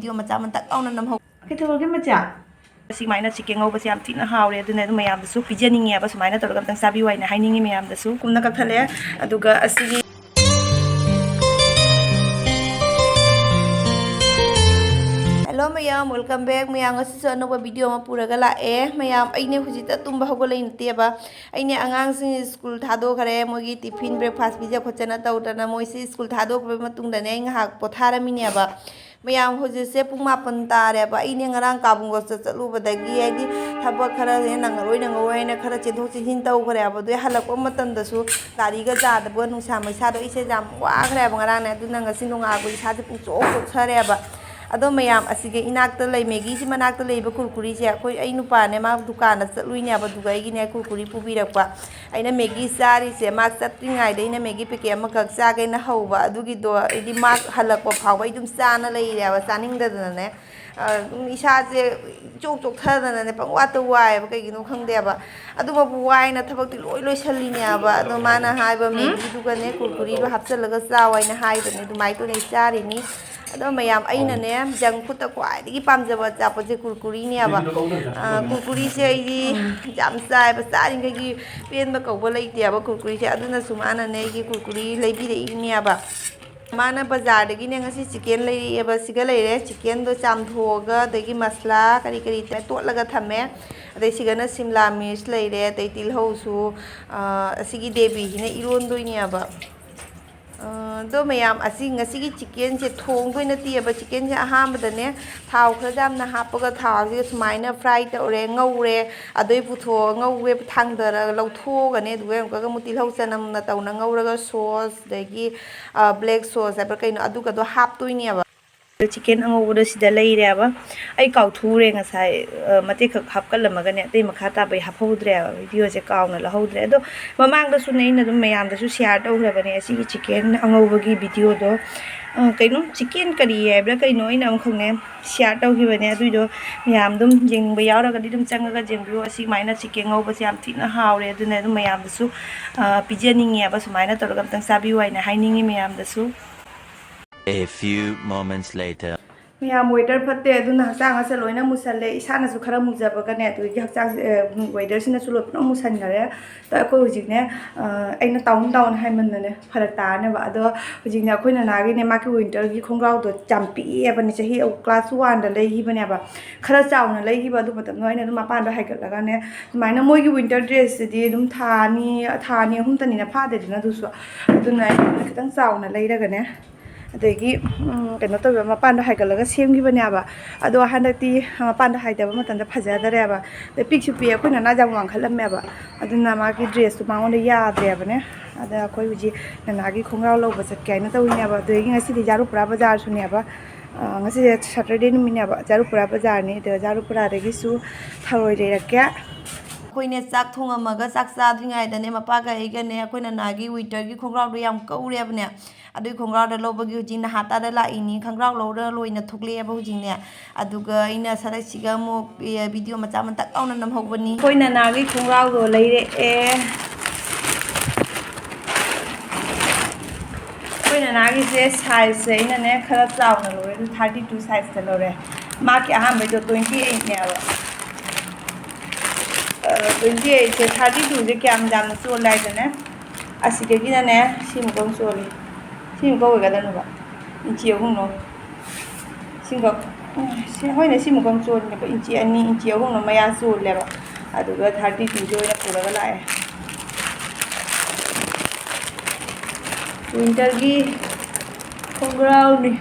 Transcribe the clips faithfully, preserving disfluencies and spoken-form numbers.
Video ꯃꯆꯥ ꯃꯇꯛ ꯂꯥꯎꯅ ꯅꯝꯍꯧ꯫ ꯀꯩꯗꯧꯔꯒꯦ ꯃꯆꯥ? ꯁꯨꯃꯥꯏꯅ ꯆꯤꯀꯦꯟ ꯉꯧꯕꯁꯦ ꯌꯥꯝ ꯊꯤꯅ ꯍꯥꯎꯔꯦ, ꯑꯗꯨꯅ ꯑꯗꯨꯝ ꯃꯌꯥꯝꯗꯁꯨ ꯄꯤꯖꯅꯤꯡꯉꯦꯕ꯫ ꯁꯨꯃꯥꯏꯅ ꯇꯧꯔꯒ ꯑꯝꯇꯪ ꯆꯥꯕꯤꯌꯨ ꯍꯥꯏꯅ ꯍꯥꯏꯅꯤꯡꯉꯤ ꯃꯌꯥꯝꯗꯁꯨ꯫ ꯀꯨꯝꯅ ꯀꯛꯊꯠꯂꯦ꯫ ꯑꯗꯨꯒ ꯑꯁꯤꯒꯤ Hello ꯃꯌꯥꯝ, welcome back꯫ ꯃꯌꯥꯝ ꯉꯁꯤꯁꯨ ꯑꯅꯧꯕ ꯚꯤꯗꯤꯑꯣ ꯑꯃ ꯄꯨꯔꯒ ꯂꯥꯛꯑꯦ꯫ ꯃꯌꯥꯝ, ꯑꯩꯅꯦ ꯍꯧꯖꯤꯛꯇ ꯇꯨꯝꯕ ꯍꯧꯒꯠꯂꯛꯏ ꯅꯠꯇꯦꯕ꯫ ꯑꯩꯅꯦ ꯑꯉꯥꯡꯁꯤꯡ ꯁ꯭ꯀꯨꯜ ꯊꯥꯗꯣꯛꯈ꯭ꯔꯦ, ꯃꯣꯏꯒꯤ ꯇꯤꯐꯤꯟ ꯕ꯭ꯔꯦꯛꯐꯥꯁ ꯄꯤꯖ ꯈꯣꯠꯆꯅ ꯇꯧꯗꯅ ꯃꯣꯏꯁꯤ ꯁ꯭ꯀꯨꯜ ꯊꯥꯗꯣꯛꯈ꯭ꯔꯕ ꯃꯇꯨꯡꯗꯅꯦ ꯑꯩ ꯉꯥꯏꯍꯥꯛ ꯄꯣꯊꯥꯔꯝꯃꯤꯅꯦꯕ꯫ ꯃꯌꯥꯝ ꯍꯧꯖꯤꯛꯁꯦ ꯄꯨꯡ ꯃꯥꯄꯟ ꯇꯥꯔꯦꯕ꯫ ꯑꯩꯅꯦ ꯉꯔꯥꯡ ꯀꯥꯕꯨꯡꯒ ꯆꯠ-, ꯆꯠꯂꯨꯕꯗꯒꯤ ꯍꯥꯏꯗꯤ ꯊꯕꯛ ꯈꯔꯁꯦ ꯅꯪꯉꯔꯣꯏ ꯅꯪꯉꯔꯣꯏ ꯍꯥꯏꯅ ꯈꯔ ꯆꯦꯟꯊꯣꯛ ꯆꯦꯟꯁꯤꯟ ꯇꯧꯈ꯭ꯔꯦꯕ꯫ ꯑꯗꯨ ꯍꯜꯂꯛꯄ ꯃꯇꯝꯗꯁꯨ ꯒꯥꯔꯤꯒ ꯆꯥꯗꯕ, ꯅꯨꯡꯁꯥ ꯃꯩꯁꯥꯗꯣ ꯑꯩꯁꯦ ꯌꯥꯝ ꯋꯥꯈ꯭ꯔꯦꯕ ꯉꯔꯥꯡꯅꯦ꯫ ꯑꯗꯨꯅ ꯉꯁꯤ ꯅꯣꯡꯉꯥꯜꯂꯛꯄ ꯏꯁꯥꯁꯦ ꯄꯨꯡꯆꯣꯛ ꯆꯣꯛꯊꯔꯦꯕ꯫ ꯑꯗꯣ ꯃꯌꯥꯝ ꯑꯁꯤꯒꯤ ꯏꯅꯥꯛꯇ ꯂꯩ, ꯃꯦꯒꯤꯁꯤ ꯃꯅꯥꯛꯇ ꯂꯩꯕ ꯀꯨꯔꯀꯨꯔꯤꯁꯦ ꯑꯩꯈꯣꯏ, ꯑꯩ ꯅꯨꯄꯥꯅꯦ ꯃꯥ ꯗꯨꯀꯥꯟꯗ ꯆꯠꯂꯨꯏꯅꯦꯕ, ꯑꯗꯨꯒ ꯑꯩꯒꯤꯅꯦ ꯀꯨꯔꯀꯨꯔꯤ ꯄꯨꯕꯤꯔꯛꯄ꯫ ꯑꯩꯅ ꯃꯦꯒꯤ ꯆꯥꯔꯤꯁꯦ ꯃꯥ ꯆꯠꯇ꯭ꯔꯤꯉꯩꯗ ꯑꯩꯅ ꯃꯦꯒꯤ ꯄꯦꯀꯦꯠ ꯑꯃꯈꯛ ꯆꯥꯒꯦꯅ ꯍꯧꯕ, ꯑꯗꯨꯒꯤꯗꯣ ꯑꯩꯗꯤ ꯃꯥ ꯍꯜꯂꯛꯄ ꯐꯥꯎꯕ ꯑꯩ ꯑꯗꯨꯝ ꯆꯥꯅ ꯂꯩꯔꯦꯕ, ꯆꯥꯅꯤꯡꯗꯗꯅꯅꯦ꯫ ꯑꯗꯨꯝ ꯏꯁꯥꯁꯦ ꯏꯆꯣꯛ ꯆꯣꯛꯊꯗꯅꯅꯦ ꯄꯪꯋꯥꯠꯇ ꯋꯥꯏꯑꯦꯕ, ꯀꯩꯒꯤꯅꯣ ꯈꯪꯗꯦꯕ꯫ ꯑꯗꯨꯃꯛꯄꯨ ꯋꯥꯏꯅ ꯊꯕꯛꯇꯤ ꯂꯣꯏ ꯂꯣꯏꯁꯜꯂꯤꯅꯦꯕ꯫ ꯑꯗꯣ ꯃꯥꯅ ꯍꯥꯏꯕ ꯃꯦꯒꯤꯗꯨꯒꯅꯦ ꯀꯨꯔꯀꯨꯔꯤꯗꯣ ꯍꯥꯞꯆꯤꯜꯂꯒ ꯆꯥꯎ ꯍꯥꯏꯅ ꯍꯥꯏꯕꯅꯦ, ꯑꯗꯨꯃꯥꯏꯅ ꯇꯧꯅ ꯑꯩ ꯆꯥꯔꯤꯅꯤ꯫ ꯑꯗꯣ ꯃꯌꯥꯝ, ꯑꯩꯅꯅꯦ ꯖꯪ ꯐꯨꯗꯇ ꯈ꯭ꯋꯥꯏꯗꯒꯤ ꯄꯥꯝꯖꯕ ꯑꯆꯥꯄꯣꯠꯁꯦ ꯀꯨꯔꯀꯨꯔꯤꯅꯦꯕ꯫ ꯑ, ꯀꯨꯔꯀꯨꯔꯤꯁꯦ ꯑꯩꯗꯤ ꯌꯥꯝ ꯆꯥꯏꯕ, ꯆꯥꯔꯤꯈꯩꯒꯤ ꯄꯦꯟꯕ ꯀꯧꯕ ꯂꯩꯇꯦꯕ ꯀꯨꯔꯀꯨꯔꯤꯁꯦ꯫ ꯑꯗꯨꯅꯁꯨ ꯃꯥꯅꯅꯦ ꯑꯩꯒꯤ ꯀꯨꯔꯀꯨꯔꯤ ꯂꯩꯕꯤꯔꯛꯏꯅꯦꯕ꯫ ꯃꯥꯅ ꯕꯖꯥꯔꯗꯒꯤꯅꯦ ꯉꯁꯤ ꯆꯤꯀꯦꯟ ꯂꯩꯔꯛꯑꯦꯕ꯫ ꯁꯤꯒ ꯂꯩꯔꯦ, ꯆꯤꯀꯦꯟꯗꯣ ꯆꯥꯝꯊꯣꯛꯑꯒ ꯑꯗꯒꯤ ꯃꯁꯂꯥ ꯀꯔꯤ ꯀꯔꯤ ꯇꯣꯠꯂꯒ ꯊꯝꯃꯦ꯫ ꯑꯗꯩ ꯁꯤꯒꯅ ꯁꯤꯝꯂꯥ ꯃꯤꯔꯆ ꯂꯩꯔꯦ, ꯑꯗꯩ ꯇꯤꯜꯍꯧꯁꯨ, ꯑ, ꯑꯁꯤꯒꯤ ꯗꯦꯕꯤꯁꯤꯅ ꯏꯔꯣꯟꯗꯣꯏꯅꯦꯕ꯫ ꯑ, ꯑꯗꯣ ꯃꯌꯥꯝ, ꯑꯁꯤ ꯉꯁꯤꯒꯤ ꯆꯤꯀꯦꯟꯁꯦ ꯊꯣꯡꯗꯣꯏ ꯅꯠꯇꯦꯕ꯫ ꯆꯤꯀꯦꯟꯁꯦ ꯑꯍꯥꯟꯕꯗꯅꯦ ꯊꯥꯎ ꯈꯔ ꯌꯥꯝꯅ ꯍꯥꯞꯄꯒ ꯊꯥꯎꯁꯤꯗ ꯁꯨꯃꯥꯏꯅ ꯐ꯭ꯔꯥꯏ ꯇꯧꯔꯦ, ꯉꯧꯔꯦ꯫ ꯑꯗꯩ ꯄꯨꯊꯣꯛꯑ ꯉꯧꯋꯦ, ꯊꯥꯡꯗꯔꯒ ꯂꯧꯊꯣꯛꯑꯒꯅꯦ, ꯑꯗꯨꯒ ꯑꯃꯨꯛꯀ ꯑꯃꯨꯛ ꯇꯤꯜꯍꯧ ꯆꯅꯝꯅ ꯇꯧꯅ ꯉꯧꯔꯒ ꯁꯣꯁ, ꯑꯗꯒꯤ, ꯑ, ꯕ꯭ꯂꯦꯛ ꯁꯣꯁ ꯍꯥꯏꯕ꯭ꯔꯥ ꯀꯩꯅꯣ, ꯑꯗꯨꯒꯗꯣ ꯍꯥꯞꯇꯣꯏꯅꯦꯕ꯫ ꯆꯤꯀꯦꯟ ꯑꯉꯧꯕꯗꯣ ꯁꯤꯗ ꯂꯩꯔꯦꯕ꯫ ꯑꯩ ꯀꯥꯎꯊꯣꯛꯎꯔꯦ ꯉꯁꯥꯏ, ꯑ, ꯃꯇꯦꯛꯈꯛ ꯍꯥꯞꯀꯠꯂꯝꯃꯒꯅꯦ ꯑꯇꯩ ꯃꯈꯥ ꯇꯥꯕ ꯑꯩ ꯍꯥꯞꯍꯧꯗ꯭ꯔꯦꯕ, ꯚꯤꯗꯤꯑꯣꯁꯦ ꯀꯥꯎꯅ ꯂꯧꯍꯧꯗ꯭ꯔꯦ꯫ ꯑꯗꯣ ꯃꯃꯥꯡꯗꯁꯨꯅꯦ ꯑꯩꯅ ꯑꯗꯨꯝ ꯃꯌꯥꯝꯗꯁꯨ ꯁꯤꯌꯥꯔ ꯇꯧꯈ꯭ꯔꯕꯅꯦ ꯑꯁꯤꯒꯤ ꯆꯤꯀꯦꯟ ꯑꯉꯧꯕꯒꯤ ꯚꯤꯗꯤꯑꯣꯗꯣ꯫ ꯑ, ꯀꯩꯅꯣ ꯆꯤꯀꯦꯟ ꯀꯔꯤ ꯍꯥꯏꯕ꯭ꯔꯥ ꯀꯩꯅꯣ ꯑꯩꯅ ꯑꯃꯈꯛꯅꯦ ꯁꯤꯌꯥꯔ ꯇꯧꯈꯤꯕꯅꯦ꯫ ꯑꯗꯨꯏꯗꯣ ꯃꯌꯥꯝ ꯑꯗꯨꯝ ꯌꯦꯡꯅꯤꯡꯕ ꯌꯥꯎꯔꯒꯗꯤ ꯑꯗꯨꯝ ꯆꯪꯉꯒ ꯌꯦꯡꯕꯤꯌꯨ꯫ ꯑꯁꯤꯃꯥꯏꯅ ꯆꯤꯀꯦꯟ ꯉꯧꯕꯁꯦ ꯌꯥꯝ ꯊꯤꯅ ꯍꯥꯎꯔꯦ꯫ ꯑꯗꯨꯅ ꯑꯗꯨꯝ ꯃꯌꯥꯝꯗꯁꯨ, ꯑ, ꯄꯤꯖꯅꯤꯡꯉꯦꯕ, ꯁꯨꯃꯥꯏꯅ ꯇꯧꯔꯒ ꯑꯝꯇꯪ ꯆꯥꯕꯤꯌꯨ ꯍꯥꯏꯅ ꯍꯥꯏꯅꯤꯡꯉꯤ ꯃꯌꯥꯝꯗꯁꯨ꯫ A few moments later. ꯃꯌꯥꯝ, ꯋꯦꯗꯔ ꯐꯠꯇꯦ, ꯑꯗꯨꯅ ꯍꯛꯆꯥꯡ ꯑꯁꯦ ꯂꯣꯏꯅ ꯃꯨꯁꯜꯂꯦ꯫ ꯏꯁꯥꯅꯁꯨ ꯈꯔ ꯃꯨꯖꯕꯒꯅꯦ, ꯑꯗꯨꯗꯒꯤ ꯍꯛꯆꯥꯡꯁꯦ, ꯑ, ꯋꯦꯗꯔꯁꯤꯅꯁꯨ ꯂꯣꯏ ꯄꯨꯂꯞ ꯃꯨꯁꯟꯈꯔꯦ꯫ ꯑꯗꯣ ꯑꯩꯈꯣꯏ ꯍꯧꯖꯤꯛꯅꯦ, ꯑ, ꯑꯩꯅ ꯇꯥꯎꯟ ꯇꯥꯎꯟ ꯍꯥꯏꯃꯟꯗꯅꯦ ꯐꯔꯛ ꯇꯥꯔꯅꯦꯕ꯫ ꯑꯗꯣ ꯍꯧꯖꯤꯛꯅꯦ, ꯑꯩꯈꯣꯏ ꯅꯅꯥꯒꯤꯅꯦ, ꯃꯥꯒꯤ ꯋꯤꯟꯇꯔꯒꯤ ꯈꯣꯡꯒ꯭ꯔꯥꯎꯗꯣ ꯌꯥꯝ ꯄꯤꯛꯑꯦꯕꯅꯦ, ꯆꯍꯤ ꯀ꯭ꯂꯥꯁ ꯋꯥꯟꯗ ꯂꯩꯈꯤꯕꯅꯦꯕ, ꯈꯔ ꯆꯥꯎꯅ ꯂꯩꯈꯤꯕ꯫ ꯑꯗꯨ ꯃꯇꯝꯗꯣ ꯑꯩꯅ ꯑꯗꯨꯝ ꯃꯄꯥꯟꯗꯣ ꯍꯥꯏꯒꯠꯂꯒꯅꯦ, ꯑꯗꯨꯃꯥꯏꯅ ꯃꯣꯏꯒꯤ ꯋꯤꯟꯇꯔ ꯗ꯭ꯔꯦꯁꯁꯤꯗꯤ ꯑꯗꯨꯝ ꯊꯥ ꯑꯅꯤ, ꯊꯥ ꯑꯅꯤ ꯑꯍꯨꯝꯇꯅꯤꯅ ꯐꯥꯗꯦꯗꯅ, ꯑꯗꯨꯁꯨ꯫ ꯑꯗꯨꯅ ꯑꯩꯅ ꯈꯤꯇꯪ ꯆꯥꯎꯅ ꯂꯩꯔꯒꯅꯦ, ꯑꯗꯒꯤ, ꯎꯝ, ꯀꯩꯅꯣ ꯇꯧꯕ, ꯃꯄꯥꯟꯗꯣ ꯍꯥꯏꯒꯠꯂꯒ ꯁꯦꯝꯈꯤꯕꯅꯦꯕ꯫ ꯑꯗꯣ ꯍꯟꯗꯛꯇꯤ ꯃꯄꯥꯟꯗꯣ ꯍꯥꯏꯗꯕ ꯃꯇꯝꯗ ꯐꯖꯗꯔꯦꯕ꯫ ꯑꯗꯩ ꯄꯤꯛꯁꯨ ꯄꯤꯛꯑꯦ, ꯑꯩꯈꯣꯏ ꯅꯅꯥꯁꯦ ꯌꯥꯝ ꯋꯥꯡꯈꯠꯂꯝꯃꯦꯕ, ꯑꯗꯨꯅ ꯃꯥꯒꯤ ꯗ꯭ꯔꯦꯁꯇꯣ ꯃꯉꯣꯟꯗ ꯌꯥꯗ꯭ꯔꯦꯕꯅꯦ꯫ ꯑꯗ ꯑꯩꯈꯣꯏ ꯍꯧꯖꯤꯛ ꯅꯅꯥꯒꯤ ꯈꯣꯡꯒ꯭ꯔꯥꯎ ꯂꯧꯕ ꯆꯠꯀꯦ ꯍꯥꯏꯅ ꯇꯧꯔꯤꯅꯦꯕ꯫ ꯑꯗꯨꯗꯒꯤ ꯉꯁꯤꯗꯤ ꯖꯥꯔꯨꯄꯨꯔꯥ ꯕꯖꯥꯔꯁꯨꯅꯦꯕ꯫ ꯑ, ꯉꯁꯤꯁꯦ ꯁꯇꯔꯗꯦ ꯅꯨꯃꯤꯠꯅꯦꯕ, ꯖꯥꯔꯨꯄꯨꯔꯥ ꯕꯖꯥꯔꯅꯤ꯫ ꯑꯗ ꯖꯥꯔꯨꯄꯨꯔꯥꯗꯒꯤꯁꯨ ꯊꯔꯣꯏ ꯂꯩꯔꯛꯀꯦ꯫ ꯑꯩꯈꯣꯏꯅꯦ ꯆꯥꯛ ꯊꯣꯡꯉꯝꯃꯒ ꯆꯥꯛ ꯆꯥꯗ꯭ꯔꯤꯉꯩꯗꯅꯦ, ꯃꯄꯥꯒ ꯑꯩꯒꯅꯦ ꯑꯩꯈꯣꯏ ꯅꯅꯥꯒꯤ ꯋꯤꯟꯇꯔꯒꯤ ꯈꯣꯡꯒ꯭ꯔꯥꯎꯗꯣ ꯌꯥꯝ ꯀꯧꯔꯦꯕꯅꯦ꯫ ꯑꯗꯨꯒꯤ ꯈꯣꯡꯒ꯭ꯔꯥꯎꯗꯣ ꯂꯧꯕꯒꯤ ꯍꯧꯖꯤꯛ ꯅꯍꯥꯇꯥꯗ ꯂꯥꯛꯏꯅꯤ꯫ ꯈꯣꯡꯒ꯭ꯔꯥꯎ ꯂꯧꯔ ꯂꯣꯏꯅ ꯊꯣꯛꯂꯛꯑꯦꯕ ꯍꯧꯖꯤꯛꯅꯦ꯫ ꯑꯗꯨꯒ ꯑꯩꯅ ꯁꯔꯛꯁꯤꯒ ꯑꯃꯨꯛ, ꯑꯦ, ꯚꯤꯗꯤꯑꯣ ꯃꯆꯥ ꯑꯃ ꯇꯛ ꯂꯥꯎꯅ ꯅꯝꯍꯧꯕꯅꯤ꯫ ꯑꯩꯈꯣꯏ ꯅꯅꯥꯒꯤ ꯈꯣꯡꯒ꯭ꯔꯥꯎꯗꯣ ꯂꯩꯔꯛꯑꯦ꯫ ꯑꯩꯈꯣꯏ ꯅꯅꯥꯒꯤꯁꯦ ꯁꯥꯏꯖꯁꯦ ꯑꯩꯅꯅꯦ ꯈꯔ ꯆꯥꯎꯅ ꯂꯧꯔꯦ, ꯑꯗꯨ ꯊꯥꯔꯇꯤ ꯇꯨ ꯁꯥꯏꯖꯇ ꯂꯧꯔꯦ꯫ ꯃꯥꯒꯤ ꯑꯍꯥꯟꯕꯩꯗꯣ ꯇ꯭ꯋꯦꯟꯇꯤ ꯑꯩꯠꯅꯦꯕ꯫ ꯇ꯭ꯋꯦꯟꯇꯤ ꯑꯩꯠꯁꯦ, ꯊꯥꯔꯇꯤ ꯇꯨꯁꯦ ꯀꯌꯥꯝ ꯌꯥꯝꯅ ꯆꯣꯜꯂꯦ ꯍꯥꯏꯗꯅꯦ, ꯑꯁꯤꯗꯒꯤꯅꯅꯦ ꯁꯤꯃꯨꯛ ꯑꯃ ꯆꯣꯜꯂꯤ꯫ ꯁꯤꯃꯨꯛ ꯑꯣꯏꯒꯗꯕꯅꯦꯕ, ꯏꯟꯆꯤ ꯑꯍꯨꯝꯂꯣ꯫ ꯁꯤꯃꯨꯛ, ꯎꯝ, ꯁꯤ, ꯍꯣꯏꯅꯦ, ꯁꯤꯃꯨꯛ ꯑꯃ ꯆꯣꯜꯂꯦꯕ, ꯏꯟꯆꯤ ꯑꯅꯤ, ꯏꯟꯆꯤ ꯑꯍꯨꯝꯂꯣ ꯃꯌꯥ ꯆꯣꯜꯂꯦꯕ꯫ ꯑꯗꯨꯒ ꯊꯥꯔꯇꯤ ꯇꯨꯁꯦ ꯑꯣꯏꯅ ꯄꯨꯔꯒ ꯂꯥꯛꯑꯦ꯫ ꯋꯤꯟꯇꯔꯒꯤ ꯈꯣꯡꯒ꯭ꯔꯥꯎꯅꯤ꯫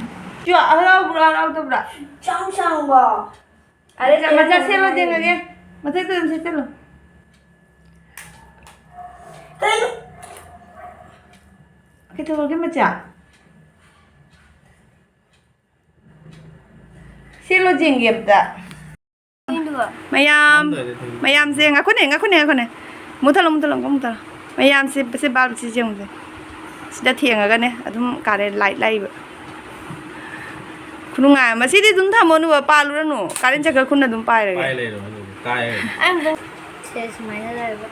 ꯆꯨ, ꯍꯔꯥꯎꯕ꯭ꯔꯥ, ꯍꯔꯥꯎꯗꯕ꯭ꯔꯥ? ꯆꯥꯎ ꯆꯥꯎꯕ꯫ ꯑꯔꯦ, ꯃꯆꯥ ꯁꯦꯠꯂꯣ, ꯌꯦꯡꯉꯒꯦ꯫ ꯃꯊꯛꯇ ꯑꯗꯨꯝ ꯁꯦꯠꯆꯜꯂꯣ꯫ ꯀꯩꯅꯣ? ꯀꯩꯗꯧꯔꯒꯦ, ꯃꯆꯥ? ꯁꯦꯠꯂꯣ, ꯌꯦꯡꯒꯦ ꯑꯝꯇ꯫ ꯃꯌꯥꯝ, ꯃꯌꯥꯝꯁꯦ, ꯉꯥꯏꯈꯣꯅꯦ, ꯉꯥꯏꯈꯣꯅꯦ, ꯉꯥꯏꯈꯣꯅꯦ꯫ ꯃꯨꯊꯠꯂꯣ, ꯃꯨꯊꯠꯂꯣ, ꯑꯃꯨꯛ ꯃꯨꯊꯠꯂꯣ꯫ ꯃꯌꯥꯝꯁꯦ, ꯁꯦ ꯕꯥꯜꯕꯁꯤ ꯌꯦꯡꯉꯨꯁꯦ꯫ ꯁꯤꯗ ꯊꯦꯡꯉꯒꯅꯦ ꯑꯗꯨꯝ ꯀꯥꯔꯦꯟ ꯂꯥꯏꯠ ꯂꯥꯛꯏꯕ꯫ ꯈꯨꯅꯨꯡꯉꯥꯏ ꯑꯃ꯫ ꯁꯤꯗꯤ ꯑꯗꯨꯝ ꯊꯝꯃꯣ, ꯅꯨꯕ, ꯄꯥꯜꯂꯨꯔꯅꯨ꯫ ꯀꯥꯔꯦꯟ ꯆꯠꯈ꯭ꯔ ꯈꯨꯟꯅ ꯑꯗꯨꯝ ꯄꯥꯏꯔꯒꯦ꯫ ꯄꯥꯏ ꯂꯩꯔꯣ, ꯑꯗꯨꯗꯤ ꯀꯥꯏ꯫ ꯑꯩ ꯑꯝꯇꯪ ꯁꯦ ꯁꯨꯃꯥꯏꯅ ꯂꯩꯔꯒ꯫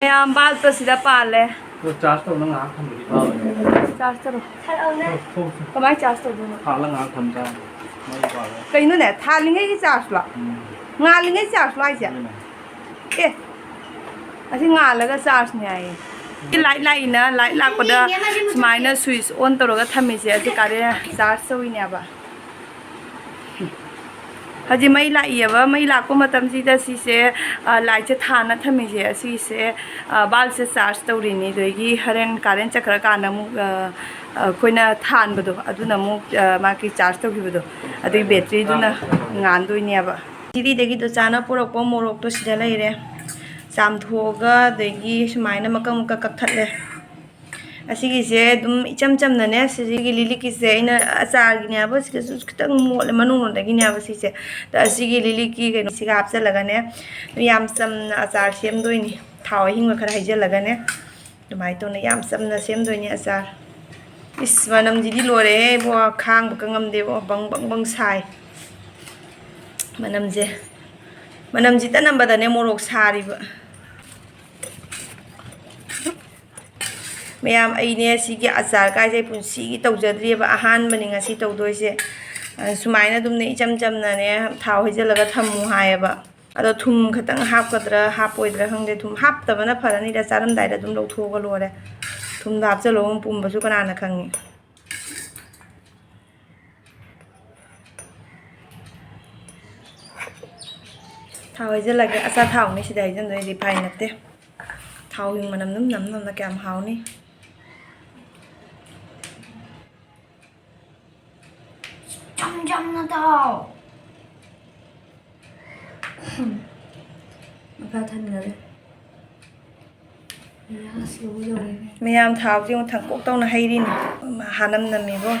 ꯃꯌꯥꯝ ꯕꯥꯜꯕꯇꯣ ꯁꯤꯗ ꯄꯥꯜꯂꯦ꯫ ꯑꯗꯣ ꯆꯥꯔꯖ ꯇꯧꯅ ꯉꯥꯏꯍꯥꯛ ꯊꯝꯕꯗꯤ ꯐꯥꯕꯅꯦ꯫ ꯆꯥꯔꯖ ꯇꯧꯔꯣ꯫ ꯊꯥꯔꯛꯑꯣꯅꯦ꯫ ꯊꯣꯛ-, ꯊꯣꯛꯁꯦ꯫ ꯀꯃꯥꯏ ꯆꯥꯔꯖ ꯇꯧꯗꯣꯏꯅꯣ? ꯍꯥꯜꯂ ꯉꯥꯏꯍꯥꯛ ꯊꯝ ꯇꯥꯔꯦ꯫ ꯀꯩꯅꯣꯅꯦ, ꯊꯥꯜꯂꯤꯉꯩꯒꯤ ꯆꯥꯔꯖꯂꯣ? ꯎꯝ꯫ ꯉꯥꯜꯂꯤꯉꯩ ꯆꯥꯔꯖꯂꯣ ꯍꯥꯏꯁꯦ? ꯑꯗꯨꯅꯦ꯫ ꯑꯦ, ꯑꯁꯤ ꯉꯥꯜꯂꯒ ꯆꯥꯔꯖꯅꯦ ꯍꯥꯏꯌꯦ꯫ ꯁꯤ ꯂꯥꯏꯠ ꯂꯥꯛꯏꯅ, ꯂꯥꯏꯠ ꯂꯥꯛꯄꯗ ꯁꯨꯃꯥꯏꯅ ꯁ꯭ꯋꯤꯆ ꯑꯣꯟ ꯇꯧꯔꯒ ꯊꯝꯃꯤꯁꯦ, ꯑꯁꯤ ꯀꯥꯔꯦꯟ ꯆꯥꯔꯖ ꯇꯧꯔꯤꯅꯦꯕ꯫ ꯍꯧꯖꯤꯛ ꯃꯩ ꯂꯥꯛꯏꯌꯦꯕ, ꯃꯩ ꯂꯥꯛꯄ ꯃꯇꯝꯁꯤꯗ ꯁꯤꯁꯦ, ꯑ, ꯂꯥꯏꯠꯁꯦ ꯊꯥꯟꯅ ꯊꯝꯃꯤꯁꯦ, ꯑꯁꯤꯁꯦ, ꯑ, ꯕꯜꯕꯁꯦ ꯆꯥꯔꯖ ꯇꯧꯔꯤꯅꯤ꯫ ꯑꯗꯒꯤ ꯍꯣꯔꯦꯟ ꯀꯥꯔꯦꯟ ꯆꯠꯈ꯭ꯔꯀꯥꯟꯗ ꯑꯃꯨꯛ, ꯑ, ꯑ, ꯑꯩꯈꯣꯏꯅ ꯊꯥꯟꯕꯗꯣ, ꯑꯗꯨꯅ ꯑꯃꯨꯛ, ꯑ, ꯃꯥꯒꯤ ꯆꯥꯔꯖ ꯇꯧꯈꯤꯕꯗꯣ, ꯑꯗꯨꯒꯤ ꯕꯦꯇ꯭ꯔꯤꯗꯨꯅ ꯉꯥꯟꯗꯣꯏꯅꯦꯕ꯫ ꯁꯤꯗꯤꯗꯒꯤꯗꯣ ꯆꯥꯅ ꯄꯨꯔꯛꯄ ꯃꯣꯔꯣꯛꯇꯣ ꯁꯤꯗ ꯂꯩꯔꯦ꯫ ꯆꯥꯝꯊꯣꯛꯑꯒ ꯑꯗꯒꯤ ꯁꯨꯃꯥꯏꯅ ꯃꯀꯛ ꯃꯀꯛ ꯀꯛꯊꯠꯂꯦ꯫ ꯑꯁꯤꯒꯤꯁꯦ ꯑꯗꯨꯝ ꯏꯆꯝ ꯆꯝꯅꯅꯦ, ꯁꯤꯒꯤ ꯂꯤꯂꯤꯛꯀꯤꯁꯦ ꯑꯩꯅ ꯑꯆꯥꯔꯒꯤꯅꯦꯕ, ꯁꯤꯗꯁꯨ ꯈꯤꯇꯪ ꯃꯣꯠꯂꯦ, ꯃꯅꯨꯡꯂꯣꯝꯗꯒꯤꯅꯦꯕ ꯁꯤꯁꯦ꯫ ꯑꯗ ꯑꯁꯤꯒꯤ ꯂꯤꯂꯤꯛꯀꯤ ꯀꯩꯅꯣꯁꯤꯒ ꯍꯥꯞꯆꯜꯂꯒꯅꯦ, ꯌꯥꯝ ꯆꯝꯅ ꯑꯆꯥꯔ ꯁꯦꯝꯗꯣꯏꯅꯤ꯫ ꯊꯥꯎ ꯑꯍꯤꯡꯕ ꯈꯔ ꯍꯩꯖꯜꯂꯒꯅꯦ, ꯑꯗꯨꯃꯥꯏꯅ ꯇꯧꯅ ꯌꯥꯝ ꯆꯝꯅ ꯁꯦꯝꯗꯣꯏꯅꯤ ꯑꯆꯥꯔ꯫ ꯏꯁ, ꯃꯅꯝꯁꯤꯗꯤ ꯂꯣꯏꯔꯦꯍꯦ ꯏꯕꯣ, ꯈꯥꯡꯕꯒ ꯉꯝꯗꯦꯕꯣ, ꯕꯪ ꯕꯪ ꯕꯪ ꯁꯥꯏ ꯃꯅꯝꯁꯦ꯫ ꯃꯅꯝꯁꯤꯇ ꯅꯝꯕꯗꯅꯦ ꯃꯣꯔꯣꯛ ꯁꯥꯔꯤꯕ꯫ ꯃꯌꯥꯝ, ꯑꯩꯅꯦ ꯁꯤꯒꯤ ꯑꯆꯥꯔ ꯀꯥꯏꯁꯦ ꯑꯩ ꯄꯨꯟꯁꯤꯒꯤ ꯇꯧꯖꯗ꯭ꯔꯤꯑꯕ, ꯑꯍꯥꯟꯕꯅꯤ ꯉꯁꯤ ꯇꯧꯗꯣꯏꯁꯦ꯫ ꯑ, ꯁꯨꯃꯥꯏꯅ ꯑꯗꯨꯝꯅꯦ ꯏꯆꯝ ꯆꯝꯅꯅꯦ ꯊꯥꯎ ꯍꯩꯖꯤꯜꯂꯒ ꯊꯝꯃꯨ ꯍꯥꯏꯌꯦꯕ꯫ ꯑꯗꯣ ꯊꯨꯝ ꯈꯤꯇꯪ ꯍꯥꯞꯀꯗ꯭ꯔꯥ ꯍꯥꯞꯄꯣꯏꯗ꯭ꯔꯥ ꯈꯪꯗꯦ, ꯊꯨꯝ ꯍꯥꯞꯇꯕꯅ ꯐꯔꯅꯤꯗ, ꯆꯥꯔꯝꯗꯥꯏꯗ ꯑꯗꯨꯝ ꯂꯧꯊꯣꯛꯑꯒ ꯂꯣꯏꯔꯦ꯫ ꯊꯨꯝꯗꯣ ꯍꯥꯞꯆꯜꯂꯒ ꯑꯃꯨꯛ ꯄꯨꯝꯕꯁꯨ ꯀꯅꯥꯅ ꯈꯪꯉꯤ꯫ ꯊꯥꯎ ꯍꯩꯖꯤꯜꯂꯒꯦ꯫ ꯑꯆꯥ ꯊꯥꯎꯅꯤ ꯁꯤꯗ ꯍꯩꯖꯤꯟꯗꯣꯏ, ꯔꯤꯐꯥꯏꯟ ꯅꯠꯇꯦ꯫ ꯊꯥꯎ ꯍꯤꯡ ꯃꯅꯝ ꯑꯗꯨꯝ ꯅꯝ ꯅꯝꯅ ꯀꯌꯥꯝ ꯍꯥꯎꯅꯤ꯫ ꯆꯝ ꯆꯝꯅ ꯇꯥꯎ꯫ ꯃꯈꯥ ꯊꯟꯒꯔꯦ꯫ ꯌꯥꯁ ꯂꯧꯕ ꯌꯧꯔꯦꯅꯦ꯫ ꯃꯌꯥꯝ ꯊꯥꯎꯁꯦ ꯑꯃꯨꯛ ꯊꯥꯡꯀꯣꯛ ꯇꯧꯅ ꯍꯩꯔꯤꯅꯤ꯫ ꯍꯥꯅꯝ ꯅꯝꯃꯦꯕꯣ꯫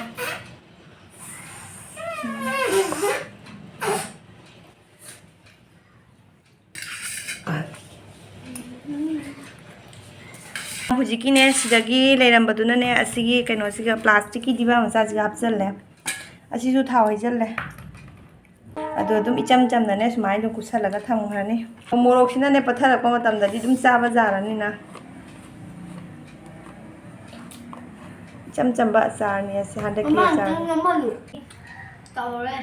ꯍꯧꯖꯤꯛꯀꯤꯅꯦ, ꯁꯤꯗꯒꯤ ꯂꯩꯔꯝꯕꯗꯨꯅꯅꯦ, ꯑꯁꯤꯒꯤ ꯀꯩꯅꯣꯁꯤꯒ, ꯄ꯭ꯂꯥꯁꯇꯤꯛꯀꯤ ꯗꯤꯕꯥ ꯃꯆꯥꯁꯤꯒ ꯍꯥꯞꯆꯜꯂꯦ꯫ ꯑꯁꯤꯁꯨ ꯊꯥꯎ ꯍꯩꯖꯜꯂꯦ꯫ ꯑꯗꯣ ꯑꯗꯨꯝ ꯏꯆꯝ ꯆꯝꯅꯅꯦ, ꯁꯨꯃꯥꯏꯅ ꯑꯗꯨꯝ ꯀꯨꯠꯁꯜꯂꯒ ꯊꯝꯈ꯭ꯔꯅꯤ꯫ ꯃꯣꯔꯣꯛꯁꯤꯅꯅꯦ, ꯄꯠꯊꯔꯛꯄ ꯃꯇꯝꯗꯗꯤ ꯑꯗꯨꯝ ꯆꯥꯕ ꯌꯥꯔꯅꯤꯅ꯫ ꯏꯆꯝ ꯆꯝꯕ ꯑꯆꯥꯔꯅꯦ ꯑꯁꯤ, ꯍꯟꯗꯛꯀꯤ ꯃꯃꯥ, ꯑꯆꯥꯔ꯫ ꯑꯝꯇꯪ ꯅꯝꯍꯜꯂꯨ꯫ ꯇꯧꯔꯦ꯫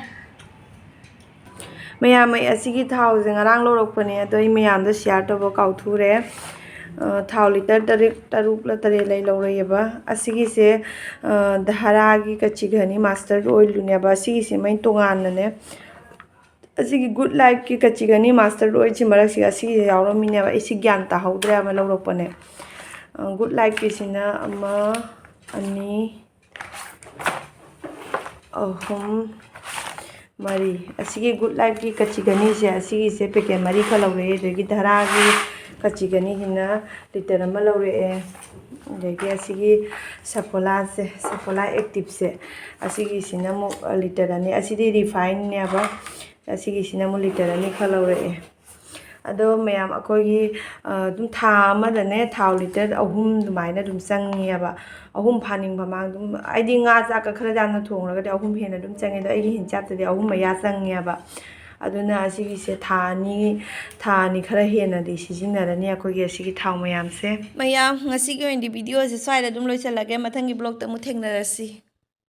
ꯃꯌꯥꯝ, ꯑꯩ ꯑꯁꯤꯒꯤ ꯊꯥꯎꯁꯦ ꯉꯔꯥꯡ ꯂꯧꯔꯛꯄꯅꯦ, ꯑꯗꯣ ꯑꯩ ꯃꯌꯥꯝꯗ ꯁꯤꯌꯥꯔ ꯇꯧꯕ ꯀꯥꯎꯊꯨꯔꯦ꯫ ꯑ, ꯊꯥꯎ ꯂꯤꯇꯔ ꯇꯔꯦꯠ, ꯇꯔꯨꯛꯂ ꯇꯔꯦꯠꯂ ꯑꯩ ꯂꯧꯔꯛꯑꯦꯕ꯫ ꯑꯁꯤꯒꯤꯁꯦ, ꯑ, ꯙꯥꯔꯥꯒꯤ ꯀꯆꯤ ꯘꯅꯤ ꯃꯥꯁꯇꯔ ꯑꯣꯏꯜꯗꯨꯅꯦꯕ꯫ ꯑꯁꯤꯒꯤꯁꯦ ꯃꯩ ꯇꯣꯉꯥꯟꯅꯅꯦ꯫ ꯑꯁꯤꯒꯤ ꯒꯨꯗ ꯂꯥꯏꯐꯀꯤ ꯀꯆꯤ ꯘꯅꯤ ꯃꯥꯁꯇꯔ ꯑꯣꯏꯜꯁꯤ ꯃꯔꯛꯁꯤꯒ ꯑꯁꯤꯒꯤꯁꯦ ꯌꯥꯎꯔꯝꯃꯤꯅꯦꯕ꯫ ꯑꯩ ꯁꯤ ꯒ꯭ꯌꯥꯟ ꯇꯥꯍꯧꯗ꯭ꯔꯦꯕ ꯂꯧꯔꯛꯄꯅꯦ꯫ ꯑ, ꯒꯨꯗ ꯂꯥꯏꯐꯀꯤꯁꯤꯅ ꯑꯃ, ꯑꯅꯤ, ꯑꯍꯨꯝ, ꯃꯔꯤ꯫ ꯑꯁꯤꯒꯤ ꯒꯨꯗ ꯂꯥꯏꯐꯀꯤ ꯀꯆꯤ ꯘꯅꯤꯁꯦ, ꯑꯁꯤꯒꯤꯁꯦ ꯄꯦꯀꯦꯠ ꯃꯔꯤꯈꯛ ꯂꯧꯔꯛꯑꯦ꯫ ꯑꯗꯒꯤ ꯙꯥꯔꯥꯒꯤ ꯀꯆꯤ ꯘꯅꯤꯁꯤꯅ ꯂꯤꯇꯔ ꯑꯃ ꯂꯧꯔꯛꯑꯦ꯫ ꯑꯗꯒꯤ ꯑꯁꯤꯒꯤ ꯁꯐꯣꯂꯥꯁꯦ, ꯁꯐꯣꯂꯥ ꯑꯦꯛꯇꯤꯞꯁꯦ, ꯑꯁꯤꯒꯤꯁꯤꯅ ꯑꯃꯨꯛ ꯂꯤꯇꯔ ꯑꯅꯤ꯫ ꯑꯁꯤꯗꯤ ꯔꯤꯐꯥꯏꯟꯅꯦꯕ꯫ ꯑꯁꯤꯒꯤꯁꯤꯅ ꯑꯃꯨꯛ ꯂꯤꯇꯔ ꯑꯅꯤꯈꯛ ꯂꯧꯔꯛꯑꯦ꯫ ꯑꯗꯣ ꯃꯌꯥꯝ, ꯑꯩꯈꯣꯏꯒꯤ, ꯑ, ꯑꯗꯨꯝ ꯊꯥ ꯑꯃꯗꯅꯦ ꯊꯥꯎ ꯂꯤꯇꯔ ꯑꯍꯨꯝ ꯑꯗꯨꯃꯥꯏꯅ ꯑꯗꯨꯝ ꯆꯪꯉꯦꯕ꯫ ꯑꯍꯨꯝ ꯐꯥꯅꯤꯡꯕ ꯃꯥꯡ ꯑꯗꯨꯝ, ꯑꯩꯗꯤ ꯉꯥ ꯆꯥꯛꯀ ꯈꯔ ꯌꯥꯝꯅ ꯊꯣꯡꯉꯒꯗꯤ ꯑꯍꯨꯝ ꯍꯦꯟꯅ ꯑꯗꯨꯝ ꯆꯪꯉꯦ꯫ ꯑꯗꯣ ꯑꯩꯒꯤ ꯍꯤꯡꯆꯥꯞꯇꯗꯤ ꯑꯍꯨꯝ ꯃꯌꯥ ꯆꯪꯉꯦꯕ꯫ ꯑꯗꯨꯅ ꯑꯁꯤꯒꯤꯁꯦ ꯊꯥ ꯑꯅꯤ, ꯊꯥ ꯑꯅꯤ ꯈꯔ ꯍꯦꯟꯅꯗꯤ ꯁꯤꯖꯤꯟꯅꯔꯅꯤ ꯑꯩꯈꯣꯏꯒꯤ ꯑꯁꯤꯒꯤ ꯊꯥꯎ ꯃꯌꯥꯝꯁꯦ꯫ ꯃꯌꯥꯝ, ꯉꯁꯤꯒꯤ ꯑꯣꯏꯅꯗꯤ ꯚꯤꯗꯤꯑꯣꯁꯦ ꯁ꯭ꯋꯥꯏꯗ ꯑꯗꯨꯝ ꯂꯣꯏꯁꯤꯜꯂꯒꯦ꯫ ꯃꯊꯪꯒꯤ ꯕ꯭ꯂꯣꯛꯇ ꯑꯃꯨꯛ ꯊꯦꯡꯅꯔꯁꯤ꯫